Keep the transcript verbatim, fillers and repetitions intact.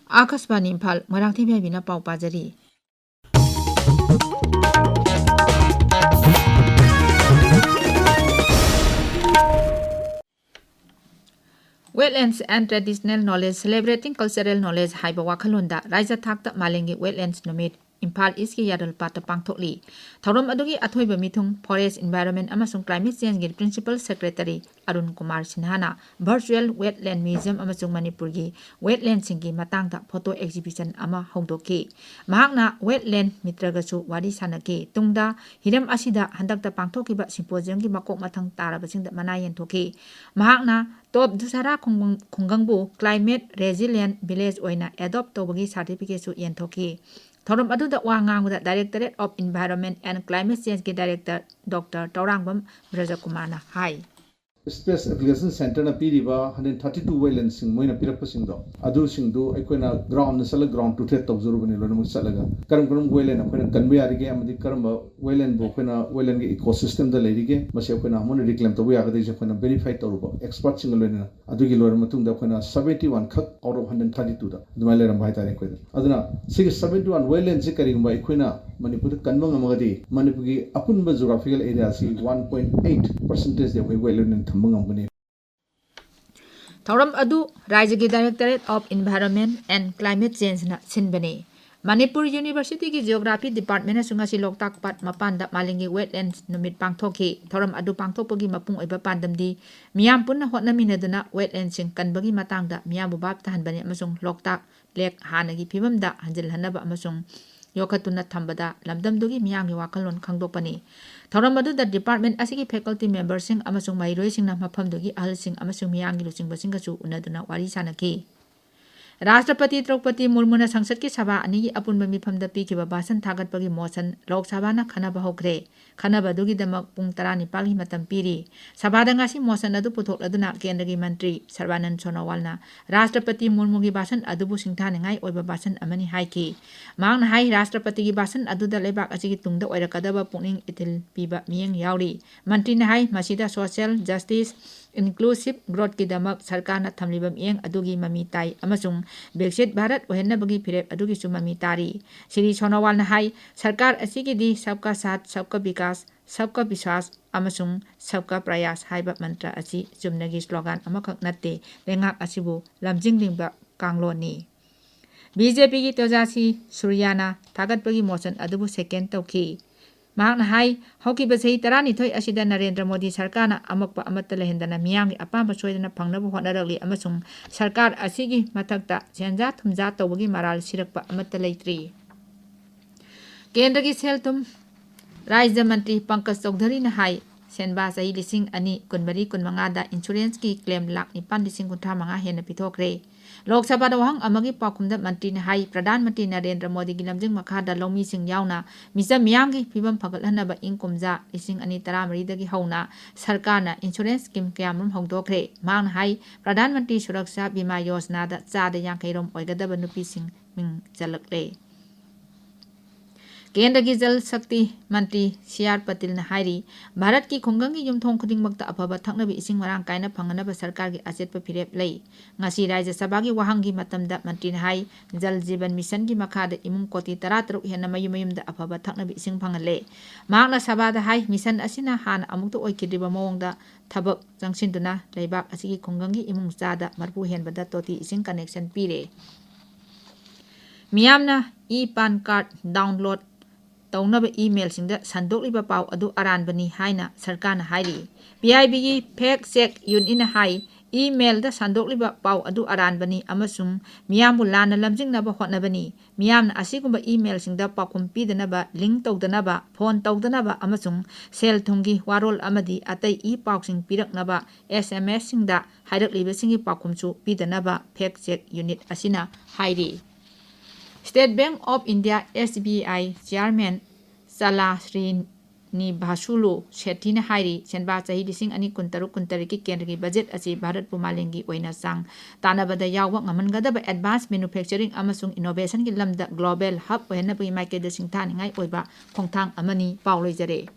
ꯑꯥꯀꯥꯁꯕꯥꯅꯤ ꯏꯝꯐꯥꯜ, ꯃꯣꯏꯔꯥꯡꯊꯦꯝ ꯌꯥꯏꯕꯤꯅ ꯄꯥꯎ ꯄꯥꯖꯔꯤ꯫ Wetlands and Traditional Knowledge, Celebrating Cultural Knowledge ꯍꯥꯏꯕ ꯋꯥꯈꯜꯂꯣꯟꯗ ꯔꯥꯏꯖ ꯊꯥꯛꯇ ꯃꯥꯂꯦꯝꯒꯤ Wetlands ꯅꯨꯃꯤꯠ ꯏꯝꯐꯥꯜ ꯏꯁꯀꯤ ꯌꯥꯔꯜꯄꯥꯠꯇ ꯄꯥꯡꯊꯣꯛꯂꯤ꯫ ꯊꯧꯔꯝ ꯑꯗꯨꯒꯤ ꯑꯊꯣꯏꯕ ꯃꯤꯊꯨꯡ Forest, Environment ꯑꯃꯁꯨꯡ Climate Changeꯒꯤ Principal Secretary Arun Kumar ꯁꯤꯟꯍꯥꯅ Virtual Wetland Museum ꯑꯃꯁꯨꯡ ꯃꯅꯤꯄꯨꯔꯒꯤ Wetlandꯁꯤꯡꯒꯤ ꯃꯇꯥꯡꯗ photo exhibition ꯑꯃ ꯍꯧꯗꯣꯛꯈꯤ꯫ ꯃꯍꯥꯛꯅ Wetland ꯃꯤꯇ꯭ꯔꯒꯁꯨ ꯋꯥꯔꯤ ꯁꯥꯅꯈꯤ꯫ ꯇꯨꯡꯗ ꯍꯤꯔꯝ ꯑꯁꯤꯗ ꯍꯟꯗꯛꯇ ꯄꯥꯡꯊꯣꯛꯈꯤꯕ symposiumꯒꯤ ꯃꯀꯣꯛ ꯃꯊꯪ ꯇꯥꯔꯕꯁꯤꯡꯗ ꯃꯅꯥ ꯌꯦꯟꯊꯣꯛꯈꯤ꯫ ꯃꯍꯥꯛꯅ Top Dussehra ꯈꯨꯡꯒꯪ-, ꯈꯨꯡꯒꯪꯕꯨ Climate Resilient Village ꯑꯣꯏꯅ adopt ꯇꯧꯕꯒꯤ certificateꯁꯨ ꯌꯦꯟꯊꯣꯛꯈꯤ꯫ ꯊꯧꯔꯝ ꯑꯗꯨꯗ ꯋꯥ ꯉꯥꯡꯕꯗ Directorate of Environment and Climate Changeꯒꯤ Director Doctor Tourangbam ꯕ꯭ꯔꯖꯀꯨꯃꯥꯔꯅ high. Space Application Centreꯅ ꯄꯤꯔꯤꯕ hundred thirty two wetlandꯁꯤꯡ ꯃꯣꯏꯅ ꯄꯤꯔꯛꯄꯁꯤꯡꯗꯣ, ꯑꯗꯨꯁꯤꯡꯗꯨ ꯑꯩꯈꯣꯏꯅ groundꯗ ꯆꯠꯂꯒ ground truth test ꯇꯧꯖꯔꯨꯕꯅꯤ꯫ ꯂꯣꯏꯅꯃꯛ ꯆꯠꯂꯒ ꯀꯔꯝ ꯀꯔꯝꯕ wetland ꯑꯩꯈꯣꯏꯅ ꯀꯟꯕ ꯌꯥꯔꯤꯒꯦ ꯑꯃꯗꯤ ꯀꯔꯝꯕ wetlandꯕꯨ ꯑꯩꯈꯣꯏꯅ wetlandꯒꯤ ecosystemꯗ ꯂꯩꯔꯤꯒꯦ, ꯃꯁꯤ ꯑꯩꯈꯣꯏꯅ ꯑꯃꯨꯛ reclaim ꯇꯧꯕ ꯌꯥꯒꯗꯣꯏꯁꯦ ꯑꯩꯈꯣꯏꯅ verify ꯇꯧꯔꯨꯕ expertꯁꯤꯡꯒ ꯂꯣꯏꯅꯅ꯫ ꯑꯗꯨꯒꯤ ꯂꯣꯏꯔꯕ ꯃꯇꯨꯡꯗ ꯑꯩꯈꯣꯏꯅ seventy one ꯈꯛ out of hundred thirty twoꯗ ꯑꯗꯨꯃꯥꯏꯅ ꯂꯩꯔꯝꯕ ꯍꯥꯏꯇꯥꯔꯦ ꯑꯩꯈꯣꯏꯗ꯫ ꯑꯗꯨꯅ ꯁꯤꯒꯤ seventy one wetlandꯁꯤ ꯀꯔꯤꯒꯨꯝꯕ ꯑꯩꯈꯣꯏꯅ ꯃꯅꯤꯄꯨꯔꯗ ꯀꯟꯕ ꯉꯝꯃꯒꯗꯤ ꯃꯅꯤꯄꯨꯔꯒꯤ ꯑꯄꯨꯟꯕ geographical areaꯁꯤ one point eight percentageꯗꯤ ꯑꯩꯈꯣꯏ wetlandꯅ ꯊꯝꯕ ꯉꯝꯒꯅꯤ꯫ ꯊꯧꯔꯝ ꯑꯗꯨ ꯔꯥꯖ꯭ꯌꯒꯤ Directorate of Environment and Climate Changeꯅ ꯁꯤꯟꯕꯅꯤ꯫ Manipur Universityꯒꯤ Geography Departmentꯅꯁꯨ ꯉꯁꯤ ꯂꯣꯛꯇꯥꯛ ꯄꯥꯠ ꯃꯄꯥꯟꯗ ꯃꯥꯂꯦꯝꯒꯤ Wetlands ꯅꯨꯃꯤꯠ ꯄꯥꯡꯊꯣꯛꯈꯤ꯫ ꯊꯧꯔꯝ ꯑꯗꯨ ꯄꯥꯡꯊꯣꯛꯄꯒꯤ ꯃꯄꯨꯡ ꯑꯣꯏꯕ ꯄꯥꯟꯗꯝꯗꯤ ꯃꯤꯌꯥꯝ ꯄꯨꯟꯅ ꯍꯣꯠꯅꯃꯤꯟꯅꯗꯨꯅ wetlandꯁꯤꯡ ꯀꯟꯕꯒꯤ ꯃꯇꯥꯡꯗ ꯃꯤꯌꯥꯝꯕꯨ ꯚꯥꯞ ꯇꯥꯍꯟꯕꯅꯤ ꯑꯃꯁꯨꯡ ꯂꯣꯛꯇꯥꯛ lake ꯍꯥꯟꯅꯒꯤ ꯐꯤꯕꯝꯗ ꯍꯟꯖꯤꯜꯍꯟꯅꯕ ꯑꯃꯁꯨꯡ ꯌꯣꯛꯈꯠꯇꯨꯅ ꯊꯝꯕꯗ ꯂꯝꯗꯝꯗꯨꯒꯤ ꯃꯤꯌꯥꯝꯒꯤ ꯋꯥꯈꯜꯂꯣꯟ ꯈꯪꯗꯣꯛꯄꯅꯤ꯫ ꯊꯧꯔꯝ ꯑꯗꯨꯗ department ꯑꯁꯤꯒꯤ faculty memberꯁꯤꯡ ꯑꯃꯁꯨꯡ ꯃꯍꯩꯔꯣꯏꯁꯤꯡꯅ ꯃꯐꯝꯗꯨꯒꯤ ꯑꯍꯜꯁꯤꯡ ꯑꯃꯁꯨꯡ ꯃꯤꯌꯥꯝꯒꯤ ꯂꯨꯆꯤꯡꯕꯁꯤꯡꯒꯁꯨ ꯎꯅꯗꯨꯅ ꯋꯥꯔꯤ ꯁꯥꯅꯈꯤ꯫ ꯔꯥꯁꯇ꯭ꯔꯄꯇꯤ ꯗ꯭ꯔꯧꯄꯗꯤ ꯃꯨꯔꯃꯨꯅ ꯁꯪꯁꯠꯀꯤ ꯁꯚꯥ ꯑꯅꯤꯒꯤ ꯑꯄꯨꯟꯕ ꯃꯤꯐꯝꯗ ꯄꯤꯈꯤꯕ ꯚꯥꯁꯟ ꯊꯥꯒꯠꯄꯒꯤ motion ꯂꯣꯛ ꯁꯚꯥꯅ ꯈꯟꯅꯕ ꯍꯧꯈ꯭ꯔꯦ꯫ ꯈꯟꯅꯕ ꯑꯗꯨꯒꯤꯗꯃꯛ ꯄꯨꯡ ꯇꯔꯥꯅꯤꯄꯥꯜꯒꯤ ꯃꯇꯝ ꯄꯤꯔꯤ꯫ ꯁꯚꯥꯗ ꯉꯁꯤ motion ꯑꯗꯨ ꯄꯨꯊꯣꯛꯂꯗꯨꯅ ꯀꯦꯟꯗ꯭ꯔꯒꯤ ꯃꯟꯇ꯭ꯔꯤ ꯁꯔꯕꯥꯅꯟ ꯁꯣꯅꯣꯋꯥꯜꯅ ꯔꯥꯁꯇ꯭ꯔꯄꯇꯤ ꯃꯨꯔꯃꯨꯒꯤ ꯚꯥꯁꯟ ꯑꯗꯨꯕꯨ ꯁꯤꯡꯊꯥꯅꯤꯡꯉꯥꯏ ꯑꯣꯏꯕ ꯚꯥꯁꯟ ꯑꯃꯅꯤ ꯍꯥꯏꯈꯤ꯫ ꯃꯍꯥꯛꯅ ꯍꯥꯏ, ꯔꯥꯁꯇ꯭ꯔꯄꯇꯤꯒꯤ ꯚꯥꯁꯟ ꯑꯗꯨꯗ ꯂꯩꯕꯥꯛ ꯑꯁꯤꯒꯤ ꯇꯨꯡꯗ ꯑꯣꯏꯔꯛꯀꯗꯕ ꯄꯨꯛꯅꯤꯡ ꯏꯊꯤꯜ ꯄꯤꯕ ꯃꯤꯠꯌꯦꯡ ꯌꯥꯎꯔꯤ꯫ ꯃꯟꯇ꯭ꯔꯤꯅ ꯍꯥꯏ, ꯃꯁꯤꯗ social justice, inclusive growthꯀꯤꯗꯃꯛ ꯁꯔꯀꯥꯔꯅ ꯊꯝꯂꯤꯕ ꯃꯤꯠꯌꯦꯡ ꯑꯗꯨꯒꯤ ꯃꯃꯤ ꯇꯥꯏ ꯑꯃꯁꯨꯡ ꯕꯤꯛꯁꯤꯠ ꯚꯥꯔꯠ ꯑꯣꯏꯍꯟꯅꯕꯒꯤ ꯐꯤꯔꯦꯞ ꯑꯗꯨꯒꯤꯁꯨ ꯃꯃꯤ ꯇꯥꯔꯤ꯫ ꯁ꯭ꯔꯤ ꯁꯣꯅꯣꯋꯥꯜꯅ ꯍꯥꯏ, ꯁꯔꯀꯥꯔ ꯑꯁꯤꯒꯤꯗꯤ ꯁꯕꯀꯥ ꯁꯥꯊ, ꯁꯕꯀꯥ ꯕꯤꯀꯥꯁ, ꯁꯕꯀꯥ ꯕꯤꯁ꯭ꯋꯥꯁ ꯑꯃꯁꯨꯡ ꯁꯕꯀꯥ ꯄ꯭ꯔꯌꯥꯁ ꯍꯥꯏꯕ ꯃꯟꯇ꯭ꯔ ꯑꯁꯤ ꯆꯨꯝꯅꯒꯤ ꯁ꯭ꯂꯣꯒꯥꯟ ꯑꯃꯈꯛ ꯅꯠꯇꯦ, ꯂꯩꯉꯥꯛ ꯑꯁꯤꯕꯨ ꯂꯝꯖꯤꯡꯂꯤꯕ ꯀꯥꯡꯂꯣꯟꯅꯤ꯫ ꯕꯤ ꯖꯦ ꯄꯤꯒꯤ ꯇꯦꯖꯁ꯭ꯔꯤ ꯁꯨꯔ꯭ꯌꯥꯅ ꯊꯥꯒꯠꯄꯒꯤ ꯃꯣꯁꯟ ꯑꯗꯨꯕꯨ ꯁꯦꯀꯦꯟ ꯇꯧꯈꯤ꯫ ꯃꯍꯥꯛꯅ ꯍꯥꯏ, ꯍꯧꯈꯤꯕ ꯆꯍꯤ ꯇꯔꯥꯅꯤꯊꯣꯏ ꯑꯁꯤꯗ ꯅꯔꯦꯟꯗ꯭ꯔ ꯃꯣꯗꯤ ꯁꯔꯀꯥꯔꯅ ꯑꯃꯛꯄ ꯑꯃꯠꯇ ꯂꯩꯍꯟꯗꯅ ꯃꯤꯌꯥꯝꯒꯤ ꯑꯄꯥꯝꯕ ꯁꯣꯏꯗꯅ ꯐꯪꯅꯕ ꯍꯣꯠꯅꯔꯛꯂꯤ ꯑꯃꯁꯨꯡ ꯁꯔꯀꯥꯔ ꯑꯁꯤꯒꯤ ꯃꯊꯛꯇ ꯁꯦꯟꯖꯥ ꯊꯨꯝꯖꯥ ꯇꯧꯕꯒꯤ ꯃꯔꯥꯜ ꯁꯤꯔꯛꯄ ꯑꯃꯠꯇ ꯂꯩꯇ꯭ꯔꯤ꯫ ꯀꯦꯟꯗ꯭ꯔꯒꯤ ꯁꯦꯜ ꯊꯨꯝ ꯔꯥꯖ꯭ꯌ ꯃꯟꯇ꯭ꯔꯤ ꯄꯪꯀꯖ ꯆꯧꯙꯔꯤꯅ ꯍꯥꯏ, ꯁꯦꯟꯕꯥ ꯆꯍꯤ ꯂꯤꯁꯤꯡ ꯑꯅꯤ ꯀꯨꯟꯃꯔꯤ ꯀꯨꯟꯃꯉꯥꯗ ꯏꯟꯁꯨꯔꯦꯟꯁꯀꯤ ꯀ꯭ꯂꯦꯝ ꯂꯥꯈ ꯅꯤꯄꯥꯟ ꯂꯤꯁꯤꯡ ꯀꯨꯟꯊ꯭ꯔꯥ ꯃꯉꯥ ꯍꯦꯟꯅ ꯄꯤꯊꯣꯛꯈ꯭ꯔꯦ꯫ ꯂꯣꯛ ꯁꯚꯥꯗ ꯋꯥꯍꯪ ꯑꯃꯒꯤ ꯄꯥꯎꯈꯨꯝꯗ ꯃꯟꯇ꯭ꯔꯤꯅ ꯍꯥꯏ, ꯄ꯭ꯔꯙꯥꯟ ꯃꯟꯇ꯭ꯔꯤ ꯅꯔꯦꯟꯗ꯭ꯔ ꯃꯣꯗꯤꯒꯤ ꯂꯝꯖꯤꯡ ꯃꯈꯥꯗ ꯂꯧꯃꯤꯁꯤꯡ ꯌꯥꯎꯅ ꯃꯤꯆꯝ ꯃꯤꯌꯥꯝꯒꯤ ꯐꯤꯕꯝ ꯐꯒꯠꯍꯟꯅꯕ ꯏꯪ ꯀꯨꯝꯖꯥ ꯂꯤꯁꯤꯡ ꯑꯅꯤ ꯇꯔꯥꯃꯔꯤꯗꯒꯤ ꯍꯧꯅ ꯁꯔꯀꯥꯔꯅ ꯏꯟꯁꯨꯔꯦꯟꯁ ꯁ꯭ꯀꯤꯝ ꯀꯌꯥꯃꯔꯨꯝ ꯍꯧꯗꯣꯛꯈ꯭ꯔꯦ꯫ ꯃꯍꯥꯛꯅ ꯍꯥꯏ, ꯄ꯭ꯔꯙꯥꯟ ꯃꯟꯇ꯭ꯔꯤ ꯁꯨꯔꯛꯁꯥ ꯕꯤꯃꯥ ꯌꯣꯖꯅꯥꯗ ꯆꯥꯗ ꯌꯥꯡꯈꯩ ꯔꯣꯝ ꯑꯣꯏꯒꯗꯕ ꯅꯨꯄꯤꯁꯤꯡ ꯃꯤꯡ ꯆꯜꯂꯛꯂꯦ꯫ ꯀꯦꯟꯗ꯭ꯔꯒꯤ ꯖꯜ ꯁꯛꯇꯤ ꯃꯟꯇ꯭ꯔꯤ ꯁꯤ ꯑꯥꯔ ꯄꯇꯤꯜꯅ ꯍꯥꯏꯔꯤ, ꯚꯥꯔꯠꯀꯤ ꯈꯨꯡꯒꯪꯒꯤ ꯌꯨꯝꯊꯣꯡ ꯈꯨꯗꯤꯡꯃꯛꯇ ꯑꯐꯕ ꯊꯛꯅꯕ ꯏꯁꯤꯡ ꯃꯔꯥꯡ ꯀꯥꯏꯅ ꯐꯪꯅꯅꯕ ꯁꯔꯀꯥꯔꯒꯤ ꯑꯆꯦꯠꯄ ꯐꯤꯔꯦꯞ ꯂꯩ꯫ ꯉꯁꯤ ꯔꯥꯖ꯭ꯌ ꯁꯚꯥꯒꯤ ꯋꯥꯍꯪꯒꯤ ꯃꯇꯝꯗ ꯃꯟꯇ꯭ꯔꯤꯅ ꯍꯥꯏ, ꯖꯜ ꯖꯤꯕꯟ ꯃꯤꯁꯟꯒꯤ ꯃꯈꯥꯗ ꯏꯃꯨꯡ ꯀꯣꯇꯤ ꯇꯔꯥ ꯇꯔꯨꯛ ꯍꯦꯟꯅ ꯃꯌꯨꯝ ꯃꯌꯨꯝꯗ ꯑꯐꯕ ꯊꯛꯅꯕ ꯏꯁꯤꯡ ꯐꯪꯍꯜꯂꯦ꯫ ꯃꯍꯥꯛꯅ ꯁꯚꯥꯗ ꯍꯥꯏ, ꯃꯤꯁꯟ ꯑꯁꯤꯅ ꯍꯥꯟꯅ ꯑꯃꯨꯛꯇ ꯑꯣꯏꯈꯤꯗ꯭ꯔꯤꯕ ꯃꯑꯣꯡꯗ ꯊꯕꯛ ꯆꯪꯁꯤꯟꯗꯨꯅ ꯂꯩꯕꯥꯛ ꯑꯁꯤꯒꯤ ꯈꯨꯡꯒꯪꯒꯤ ꯏꯃꯨꯡ ꯆꯥꯗ ꯃꯔꯤꯐꯨ ꯍꯦꯟꯕꯗ ꯇꯣꯇꯤ ꯏꯁꯤꯡ ꯀꯅꯦꯛꯁꯟ ꯄꯤꯔꯦ꯫ ꯃꯤꯌꯥꯝꯅ ꯏ ꯄꯥꯟ ꯀꯥꯔꯗ ꯗꯥꯎꯟꯂꯣꯗ ꯇꯧꯅꯕ ꯏꯃꯦꯜꯁꯤꯡꯗ ꯁꯟꯗꯣꯛꯂꯤꯕ ꯄꯥꯎ ꯑꯗꯨ ꯑꯔꯥꯟꯕꯅꯤ ꯍꯥꯏꯅ ꯁꯔꯀꯥꯔꯅ ꯍꯥꯏꯔꯤ꯫ ꯄꯤ ꯑꯥꯏ ꯕꯤꯒꯤ ꯐꯦꯛ ꯆꯦꯛ ꯌꯨꯅꯤꯠꯅ ꯍꯥꯏ, ꯏꯃꯦꯜꯗ ꯁꯟꯗꯣꯛꯂꯤꯕ ꯄꯥꯎ ꯑꯗꯨ ꯑꯔꯥꯟꯕꯅꯤ ꯑꯃꯁꯨꯡ ꯃꯤꯌꯥꯝꯕꯨ ꯂꯥꯟꯅ ꯂꯝꯖꯤꯡꯅꯕ ꯍꯣꯠꯅꯕꯅꯤ꯫ ꯃꯤꯌꯥꯝꯅ ꯑꯁꯤꯒꯨꯝꯕ ꯏꯃꯦꯜꯁꯤꯡꯗ ꯄꯥꯎꯈꯨꯝ ꯄꯤꯗꯅꯕ, ꯂꯤꯡ ꯇꯧꯗꯅꯕ, ꯐꯣꯟ ꯇꯧꯗꯅꯕ ꯑꯃꯁꯨꯡ ꯁꯦꯜ ꯊꯨꯝꯒꯤ ꯋꯥꯔꯣꯜ ꯑꯃꯗꯤ ꯑꯇꯩ ꯏ ꯄꯥꯎꯁꯤꯡ ꯄꯤꯔꯛꯅꯕ ꯑꯦꯁ ꯑꯦꯝ ꯑꯦꯁꯁꯤꯡꯗ ꯍꯥꯏꯔꯛꯂꯤꯕꯁꯤꯡꯒꯤ ꯄꯥꯎꯈꯨꯝꯁꯨ ꯄꯤꯗꯅꯕ ꯐꯦꯛ ꯆꯦꯛ ꯌꯨꯅꯤꯠ ꯑꯁꯤꯅ ꯍꯥꯏꯔꯤ꯫ State Bank of India, S B I, Chairman ꯆꯂꯥ ꯁ꯭ꯔꯤꯅꯤꯚꯥꯁꯨꯂꯨ ꯁꯦꯊꯤꯅ ꯍꯥꯏꯔꯤ, ꯁꯦꯟꯕꯥ ꯆꯍꯤ ꯂꯤꯁꯤꯡ ꯑꯅꯤ ꯀꯨꯟꯇꯔꯨꯛ ꯀꯨꯟꯇꯔꯦꯠꯀꯤ ꯀꯦꯟꯗ꯭ꯔꯒꯤ ꯕꯖꯦꯠ ꯑꯁꯤ ꯚꯥꯔꯠꯄꯨ ꯃꯥꯂꯦꯝꯒꯤ ꯑꯣꯏꯅ ꯆꯥꯡ ꯇꯥꯟꯅꯕꯗ ꯌꯥꯎꯕ ꯉꯝꯍꯟꯒꯗꯕ advanced manufacturing ꯑꯃꯁꯨꯡ innovationꯒꯤ ꯂꯝꯗ global hub ꯑꯣꯏꯍꯟꯅꯕꯒꯤ ꯃꯥꯏꯀꯩꯗ ꯁꯤꯡꯊꯥꯅꯤꯡꯉꯥꯏ ꯑꯣꯏꯕ ꯈꯣꯡꯊꯥꯡ ꯑꯃꯅꯤ꯫ ꯄꯥꯎ ꯂꯣꯏꯖꯔꯦ꯫